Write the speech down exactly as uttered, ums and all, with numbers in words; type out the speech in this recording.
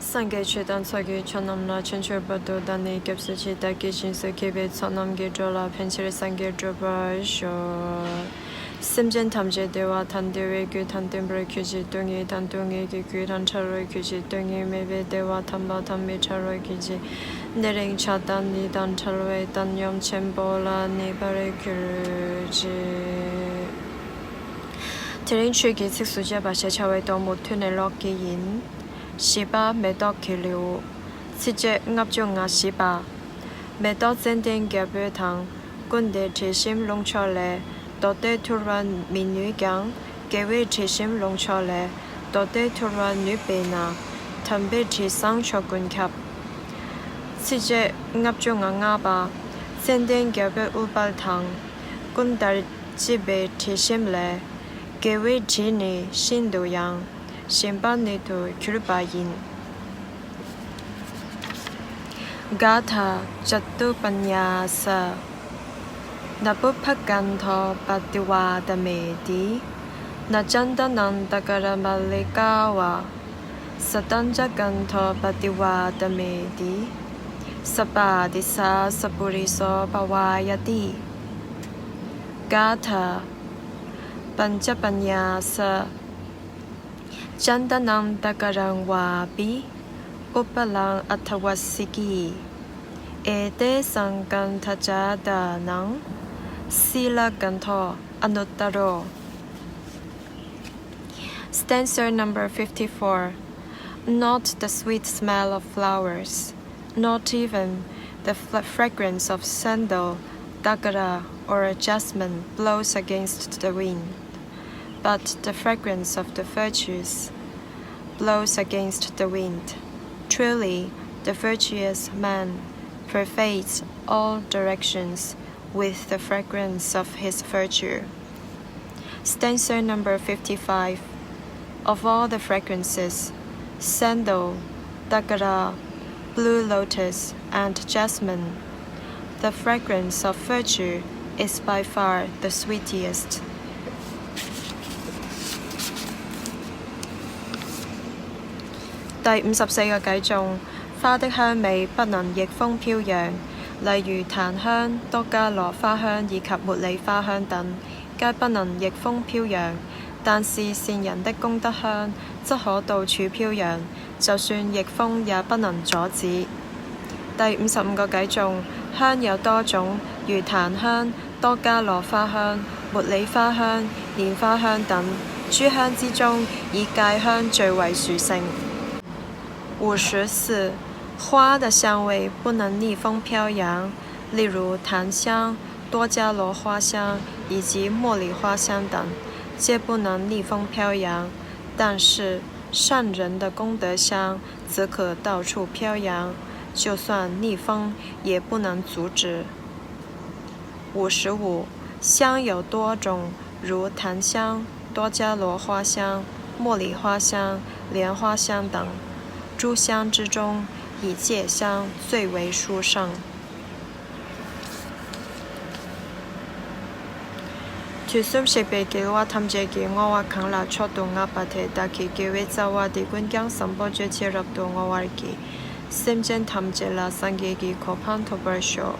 སངས་རྒྱས་ཆོས་དང་ཚོགས་ཀྱི་མཆོག་རྣམས་ལ། ཕྱིན་ཆད་བར་དུ་བདག་ནི་སྐྱབས་སུ་མཆི། བདག་གིས་སྦྱིན་སོགས་བགྱིས་པའི་ཚོགས་རྣམས་ཀྱིས། འགྲོ་ལ་ཕན་ཕྱིར་སངས་རྒྱས་འགྲུབ་པར་ཤོག། སེམས་ཅན་ཐམས་ཅད་བདེ་བ་དང་བདེ་བའི་རྒྱུ་དང་ལྡན་པར་གྱུར་ཅིག། སྡུག་བསྔལ་དང་སྡུག་བསྔལ་གྱི་རྒྱུ་དང་བྲལ་བར་གྱུར་ཅིག། སྡུག་བསྔལ་མེད་པའི་བདེ་བ་དམ་པ་དང་མི་འབྲལ་བར་གྱུར་ཅིག། ནད་རིགས་ཆགས་སྡང་ནད་དང་བྲལ་བའི་བཏང་སྙོམས་ཆེན་པོ་ལ་གནས་པར་གྱུར་ཅིག། དེ་རིང་ཆོས་ཀྱི་ཚིགས་སུ་བཅད་པ་ཞེས་བྱ་བའི་དོན་པོ་ཐོས་ནས་ཀློག་གི་ཡིན། བཞི་པ། མེ་ཏོག་གི་ལེའུ། ཚིགས་བཅད་ལྔ་བཅུ་ང་བཞི་པ། མེ་ཏོག་ཙན་དན་རྒྱལ་པོའི་དང་། ཀུན་ཏུ་དྲི་ཞིམ་རླུང་མཆོག་ལས། མདོ་སྡེ་ཐུལ་བར་མི་ནུས་ཀྱང་། དགེ་བའི་དྲི་ཞིམ་རླུང་མཆོག་ལས། མདོ་སྡེ་ཐུལ་བར་ནུས་པས་ན། དམ་པའི་དྲི་བཟང་མཆོག་ཀུན་ཁྱབ། ཚིགས་བཅད་ལྔ་བཅུ་ང་ལྔ་པ། ཙན་དན་རྒྱལ་པོའི་དབུ་དཔལ་དང་། ཀུན་ཏུ་དྲི་བའི་དྲི་ཞིམ་ལས། དགེ་བའི་དྲི་ནི་ཤིན་ཏུ་ཡང་། ཞིམ་པ་ཉིད་དུ་གྱུར་པ་ཡིན། ག་ཐ། ཇ་ཏུ་པ་ཉ་ས། ན་པུ་ཕ་གན་ཐོ་པ་ཏི་ཝ་ད་མེ་ཏི། ན་ཙན་ད་ནན་ད་ཀ་ར་མ་ལི་ཀ་བ། ས་ཏན་ཇ་གན་ཐོ་པ་ཏི་ཝ་ད་མེ་ཏི། ས་པ་ཏི་ས་ས་པུ་རི་སོ་པ་ཝ་ཡ་ཏི། ག་ཐ། པཉྩ་པཉ་ས། ཙན་ད་ནན་ད་ཀ་རང་བ་པི། ཨུ་པ་ལང་ཨ་ཐ་ཝ་སི་ཀི། ཨེ་ཏེ་སང་གན་ཐ་ཙ་ད་ནང་། སི་ལ་གན་ཐོ་ཨ་ནུ་ཏ་རོ། Stanza number fifty-four. Not the sweet smell of flowers, not even the fl- fragrance of sandal, dagara, or jasmine blows against the wind, but the fragrance of the virtuous blows against the wind. Truly, the virtuous man pervades all directions with the fragrance of his virtue. Stanza number fifty-five. Of all the fragrances, sandal, dagara, blue lotus, and jasmine, the fragrance of virtue is by far the sweetest. 第五十四個偈頌。花的香味不能逆風飄揚，例如檀香、多加羅花香以及茉莉花香等，皆不能逆風飄揚。但是善人的功德香則可到處飄揚，就算逆風也不能阻止。第五十五個偈頌。香有多種，如檀香、多加羅花香、茉莉花香、蓮花香等，諸香之中，以戒香最為殊勝。五十四，花的香味不能逆風飄揚，例如檀香、多加罗花香以及茉莉花香等，皆不能逆风飘扬。但是善人的功德香则可到处飘扬，就算逆风也不能阻止。五十五，香有多种，如檀香、多加罗花香、茉莉花香、莲花香等，诸香之中，以戒香最为殊胜。དུས་གསུམ་གཤེགས་པའི་རྒྱལ་བ་ཐམས་ཅད་ཀྱིས་བསྔོ་བ་གང་ལ་མཆོག་ཏུ་བསྔགས་པ་དེས་བདག་གི་དགེ་བའི་རྩ་བ་འདི་ཀུན་ཀྱང་བཟང་པོ་སྤྱོད་ཕྱིར་རབ་ཏུ་བསྔོ་བར་བགྱི། སེམས་ཅན་ཐམས་ཅད་ལ་སངས་རྒྱས་ཀྱི་གོ་འཕང་ཐོབ་པར་ཤོག།